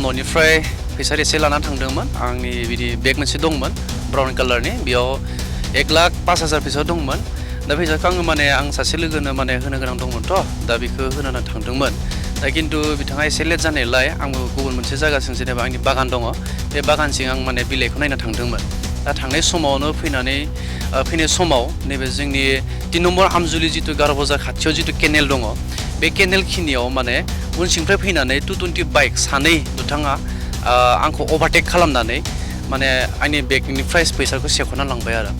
न'निफ्राय फैसा एसे लाना थांदोंमोन आंनि बिदि बेग मोनसे दंमोन ब्राउन कालारनि बेयाव 1,05,000 फैसा दंमोन दा फैसाखौ आङो माने आं सासे लोगोनो माने होनो गोनां दंमोनथ' दा बेखौ होनो थांदोंमोन दा खिन्थु बिथाङा एसे लेट जानायलाय आंबो गुबुन मोनसे जायगासिम जेनेबा आंनि बागान दङ बे बागानसिम आं माने बिलाइखौ नायनो थांदोंमोन दा थांनाय समावनो फैनाय समाव नैबे जोंनि 3 नम्बर आमजुलि जितु 11 बाजार खाथियाव जितु केनेल दङ बे केनेल खिनियाव माने उनसिंनिफ्राय फैनानै 220 बाइक सानै दुथाङा आंखौ अभारटेक खालामनानै माने आंनि बेगनिफ्राय फैसाखौ सेख'ना लांबाय आरो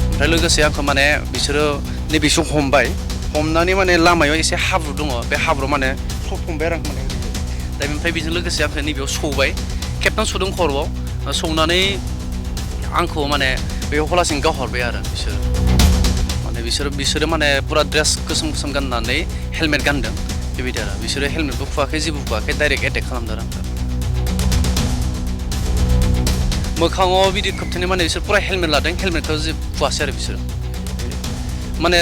ओमफ्राय लोगोसे आंखौ माने बिसोरो नैबेसिम हमनानै माने लामायाव एसे हाब्रु दङ बे हाब्रुआव माने सौफंबाय आरो आं माने दा ओमफ्राय बेजों लोगोसे आंखौ नैबेयाव सौबाय खेबथाम सौदों खर'आव सौनानै आंखौ माने बेयाव हलासिं गावहरबाय आरो बिसोरो माने पुरा ड्रेस गोसोम गाननानै हेलमेट गानदों बेबायदि आरो बिसोरो हेलमेटबो खुवाखै जेबो खुवाखै डाइरेक्ट एटेक खालामदों आंखौ मोखाङाव बिदि खोबथेनाय माने बिसोर पुरा हेलमेट लादों हेलमेटखौ जेबो खुवासै आरो बिसोरो माने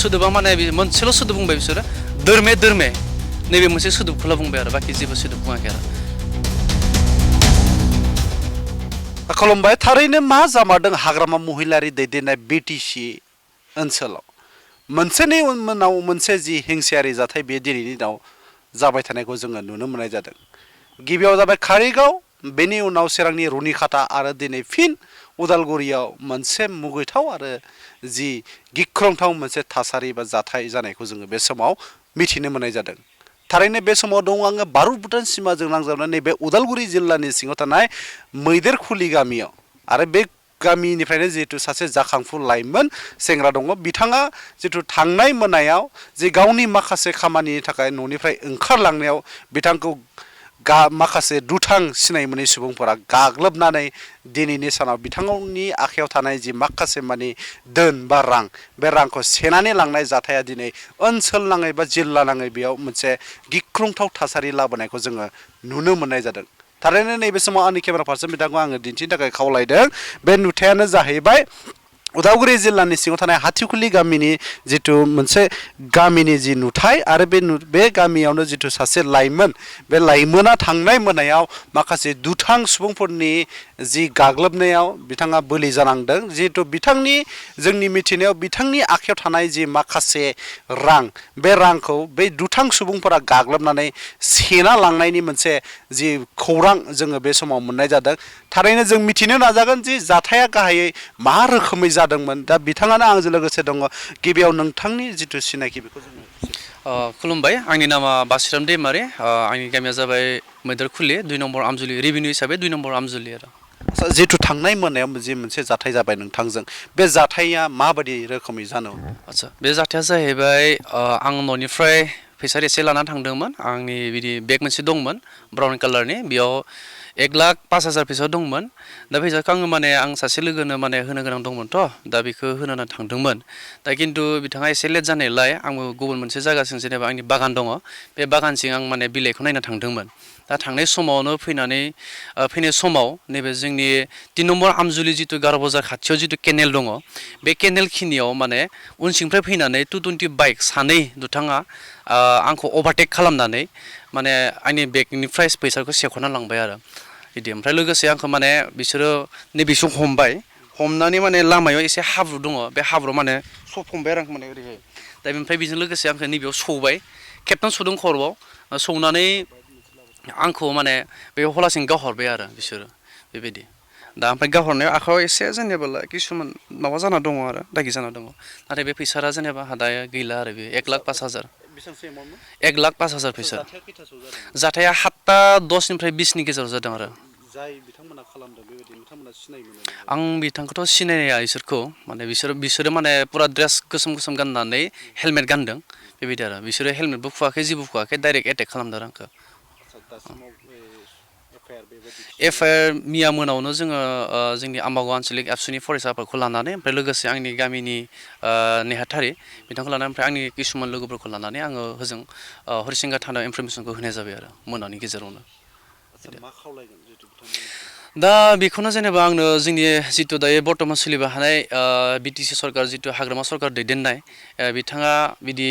सोदोबा माने मोनसेल' सोदोब बुंबाय बिसोरो दोरमे नैबे मोनसे सोदोबखौल' बुंबाय आरो बाखि जेबो सोदोब बुङाखै आरो खुलुमबाय थारैनो मा जामारदों हाग्रामा महिलारि दैदेननाय बिटिसि ओनसोलाव मोनसेनि उनाव मोनसे जि हिंसायारि जाथाय बे दिनैनि दिनाव जाबाय थानायखौ जोङो नुनो मोननाय जादों गिबियाव जाबाय कारिगाव बेनि उनाव चिरांनि रुनिखाता आरो दिनै फिन उदालगुरियाव मोनसे मुगैथाव आरो जि गिख्रंथाव मोनसे थासारि बा जाथाय जानायखौ जोङो बे समाव मिथिनो मोननाय जादों थारैनो बे समाव दं आङो भारत भुटान सिमाजों नांजाबनाय नैबे उदालगुरि जिल्लानि सिङाव थानाय मैदेरखुलि गामियाव आरो बे गामिनिफ्रायनो जिहेतु सासे जाखांफु लाइमोन सेंग्रा दङ बिथाङा जितु थांनाय मोनायाव जे गावनि माखासे खामानिनि थाखाय न'निफ्राय ओंखारलांनायाव बिथांखौ माखासे दुथां सिनाय मोनै सुबुंफोरा गाग्लोबनानै दिनैनि सानाव बिथांनि आखायाव थानाय जि माखासे मानि दोन बा रां बे रांखौ सेनानै लांनाय जाथाया दिनै ओनसोल नाङै बा जिल्ला नाङै बेयाव मोनसे गिख्रंथाव थासारि लाबोनायखौ जोङो नुनो मोननाय जादों थारैनो नैबे समाव आंनि केमेरा पार्सन बिथांखौ आङो दिन्थिनो थाखाय खावलायदों बे नुथायानो जाहैबाय उदालगुरि जिल्लानि सिङाव थानाय हाथिखुलि गामिनि जितु मोनसे गामिनि जि नुथाय आरो बे गामियावनो जितु सासे लाइमोन बे लाइमोना थांनाय मोनायाव माखासे दुथां सुबुंफोरनि जि गाग्लोबनायाव बिथाङा बोलि जानांदों जिहेतु जोंनि मिथिनायाव बिथांनि आखायाव थानाय जि माखासे रां बे रांखौ बे दुथां सुबुंफोरा गाग्लोबनानै सेना लांनायनि मोनसे जि खौरां जोङो बे समाव मोननाय जादों थारैनो जों मिथिनो नाजागोन जि जाथाया गाहायै मा रोखोमै जादोंमोन दा बिथाङानो आंजों लोगोसे दङ गिबियाव नोंथांनि जितु सिनायथि बेखौ जोङो खुलुमबाय आंनि नामा बासिराम दैमारि आंनि गामिया जाबाय मैदेरखुलि 2 नम्बर आमजुलि रेभिनिउ हिसाबै 2 नम्बर आमजुलि आरो जितु थांनाय मोनायाव जि मोनसे जाथाय जाबाय नोंथांजों बे जाथाया माबायदि रोखोमै जानो आदसा बे जाथाया जाहैबाय आं न'निफ्राय फैसा एसे लाना थांदोंमोन आंनि बिदि बेग मोनसे दंमोन ब्राउन कालारनि बेयाव 1,05,000 फैसा दंमोन दा फैसाखौ आङो माने आं सासे लोगोनो माने होनो गोनां दंमोनथ' दा बेखौ होनो थांदोंमोन दा खिन्थु बिथाङा एसे लेट जानायलाय आंबो गुबुन मोनसे जायगासिम जेनेबा आंनि बागान दङ बे बागानसिम आं माने बिलाइखौ नायनो थांदोंमोन दा थांनाय समावनो फैनाय समाव नैबे जोंनि 3 नम्बर आमजुलि जितु 11 बाजार खाथियाव जितु केनेल दङ बे केनेल खिनियाव माने उनसिंनिफ्राय फैनानै 220 बाइक सानै दुथाङा आंखौ अभारटेक खालामनानै माने आंनि बेगनिफ्राय फैसाखौ सेख'ना लांबाय आरो बिदि ओमफ्राय लोगोसे आंखौ माने बिसोरो नैबेसिम हमनानै माने लामायाव एसे हाब्रु दङ बे हाब्रुआव माने सौफंबाय आरो आंखौ माने ओरैहाय दा ओमफ्राय बेजों लोगोसे आंखौ नैबेयाव सौबाय खेबथाम सौदों खर'आव सौनानै आंखौ माने बेयाव हलासिं गावहरबाय आरो बिसोरो बेबायदि दा ओमफ्राय गावहरनायाव आखायाव एसे जेनेबा किसुमान माबा जाना दङ आरो दागि जाना दङ नाथाय बे फैसाया जेनेबा हादाया गैला आरो बे 1,05,000 1,05,000 फैसा जाथाया 7:10 निफ्राय 20नि गेजेराव जादों आरो जाय बिथांमोना खालामदों बेबायदि बिथांमोना सिनाय मोनो आं बिथांखौथ' सिनाया इसोरखौ माने बिसोरो माने पुरा ड्रेस गोसोम गाननानै हेलमेट गानदों बेबायदि आरो बिसोरो हेलमेटबो खुवाखै जेबो खुवाखै डाइरेक्ट एटेक खालामदों आरो आंखौ एफआइआर मैया मोनावनो जोङो जोंनि आम्बागाव आन्चलिक एबसुनि फरेस्ट आफादखौ लानानै ओमफ्राय लोगोसे आंनि गामिनि नेहाथारि बिथांखौ लानानै ओमफ्राय आंनि किसुमान लोगोफोरखौ लानानै आङो होजों हरिसिंगा थानायाव इनफरमेसनखौ होनाय जाबाय आरो मोनानि गेजेरावनो दा बेखौनो जेनेबा आंनो जोंनि जितु दायो बर्तमान सोलिबाय थानाय बिटिसि सरकार जितु हाग्रामा सरकार दैदेननाय बिथाङा बिदि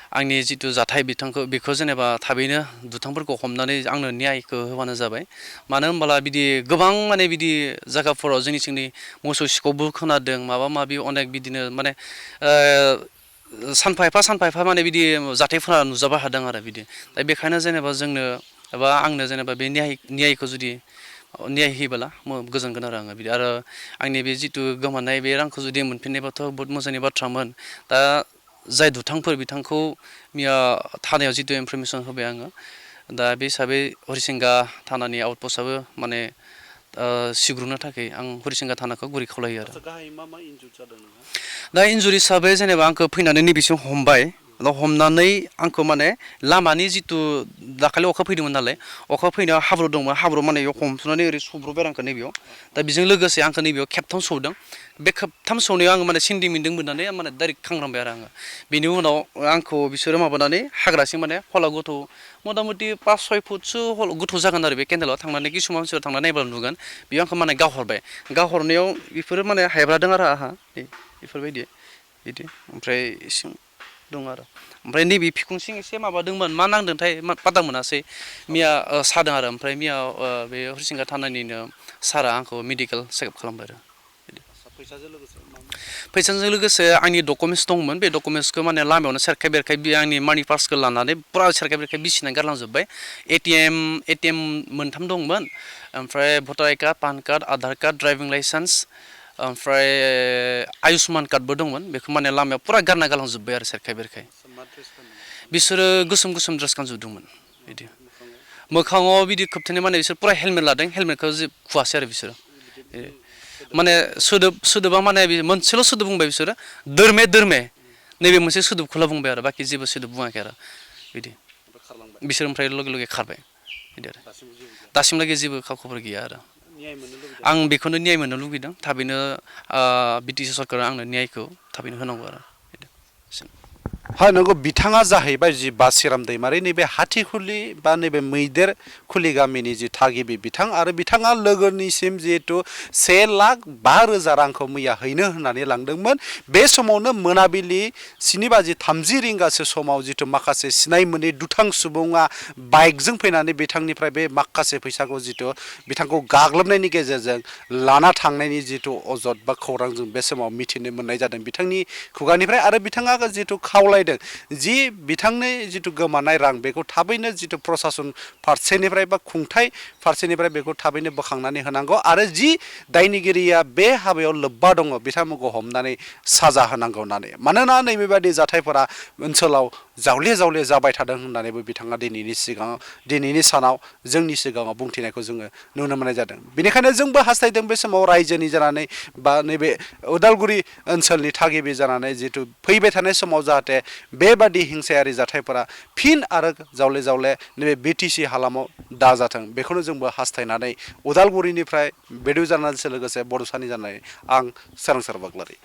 आंनि जिथु जाथाय बेखौ जेनेबा थाबैनो दुथांफोरखौ हमनानै आंनो न्यायखौ होबानो जाबाय मानो होनबोला बिदि गोबां माने बिदि जायगाफोराव जोंनि मोसौ सिखावबो खोनादों माबा माबि अनेक बिदिनो माने सानफा एफा माने बिदि जाथायफोरा नुजाबाय थादों आरो बिदि दा बेखायनो जेनेबा जोंनो एबा आंनो जेनेबा बे न्यायखौ जुदि न्याय होयोबोला गोजोनगोन आरो आङो बिदि आरो आंनि बे जिथु गोमानाय बे रांखौ जुदि मोनफिननायबाथ' बहुत मोजांनि बाथ्रामोन दा जाय दुथांफोर बिथांखौ मिया थानायाव जिथु इनफरमेसन होबाय आङो दा बे हिसाबै हरिसिंगा थानानि आउटपस्टआबो माने सिग्रोमनो थाखाय आं हरिसिंगा थानाखौ गुरै खावलायो आरो दा इन्जुरि हिसाबै जेनेबा आंखौ फैनानै नैबेसिम हमबाय हमनानै आंखौ माने लामानि जिथु दाखालि अखा फैदोंमोन नालाय अखा फैनायाव हाब्रु दंमोन हाब्रु माने बेयाव हमथुनानै ओरै सब्रबाय आंखौ नैबेयाव दा बेजों लोगोसे आंखौ नैबेयाव खेबथाम सौदों बे खेबथाम सौनायाव आङो माने सिन्दि मिन्दों मोननानै माने डाइरेक्ट खांग्रांबाय आरो आङो बेनि उनाव आंखौ बिसोरो माबानानै हाग्रासिम माने हला गोथौ मथा मथि 5-6 फुटसो गोथौ जागोन आरो बे केन्देलाव थांनानै किसुमान मानसिफोर थांनानै नायब्ला नुगोन बेयाव आंखौ माने गावहरबाय गावहरनायाव बेफोरो माने हायब्रादों आरो आंहा बेफोरबायदि बिदि ओमफ्राय इसिं दं आरो ओमफ्राय नैबे फिखुंसिं एसे माबादोंमोन मा नांदोंथाय पात्ता मोनासै मिया सादों आरो ओमफ्राय मिया बे हरिसिंगा थानानिनो सारआ आंखौ मेडिकेल चेकआप खालामबाय आरो फैसाजों लोगोसे आंनि डकुमेन्टस दंमोन बे डकुमेन्टसखौ माने लामायावनो सेरखाय बेरखाय बे आंनि मानि पार्सखौ लानानै फुरा सेरखाय बेरखाय बिसिनानै गारलांजोब्बाय एटिएम मोनथाम दंमोन ओमफ्राय voter I card PAN card Aadhaar card driving licence ओमफ्राय आयुष्मान कार्डबो दंमोन बेखौ माने लामायाव फुरा गारना गालांजोब्बाय आरो सेरखाय बेरखाय बिसोरो गोसोम द्रेस गानजोबदोंमोन बिदि मोखाङाव बिदि खोबथेनाय माने बिसोर फुरा हेलमेट लादों हेलमेटखौ खुवासै आरो बिसोरो माने सोदोबा माने मोनसेल' सोदोब बुंबाय बिसोरो दोरमे नैबे मोनसे सोदोबखौल' बुंबाय आरो बाखि जेबो सोदोब बुङाखै आरो बिदि बिसोर ओमफ्राय लगे खारबाय बिदि आरो दासिमलागै जेबो खबर गैया आरो आं बेखौनो न्याय मोननो लुगैदों थाबैनो बिटिसि सरकारा आंनो न्यायखौ थाबैनो होनांगौ आरो हा नंगौ बिथाङा जाहैबाय जि बासिराम दैमारि नैबे हाथिखुलि बा नैबे मैदेर खुलि गामिनि जि थागिबि बिथां आरो बिथाङा लोगोनिसिम जिहेतु 1,05,000 रांखौ मैया हैनो होननानै लांदोंमोन बे समावनो मोनाबिलि 7:30 रिंगासो समाव जिथु माखासे सिनाय मोनै दुथां सुबुङा बाइकजों फैनानै बिथांनिफ्राय बे माखासे फैसाखौ जिथु बिथांखौ गाग्लोबनायनि गेजेरजों लाना थांनायनि जिथु अजद बा खौरां जों बे समाव मिथिनो मोननाय जादों बिथांनि खुगानिफ्राय आरो बिथाङा जिथु खावलायदों जि बिथांनि जिथु गोमानाय रां बेखौ थाबैनो जिथु प्रसासन फारसेनिफ्राय बा खुंथाय फारसेनिफ्राय बेखौ थाबैनो बोखांनानै होनांगौ आरो जि दायनिगिरिया बे हाबायाव लोब्बा दङ बिथांमोनखौ हमनानै साजा होनांगौ होननानै मानोना नैबेबादि जाथायफोरा ओनसोलाव जावले जाबाय थादों होननानैबो बिथाङा दिनैनि सानाव जोंनि सिगाङाव बुंथिनायखौ जोङो नुनो मोननाय जादों बेनिखायनो जोंबो हास्थायदों बे समाव रायजोनि जानानै बा नैबे उदालगुरि ओनसोलनि थागिबि जानानै जिथु फैबाय थानाय समाव जाहाथे बेबादि हिंसायारि जाथायफोरा फिन आरो जावले नैबे बिटिसि हालामाव दाजाथों बेखौनो जोंबो हास्थायनानै उदालगुरिनिफ्राय बेदु जानानैसो लोगोसे बड'सानि जानानै आं सोरांसार बाग्लारि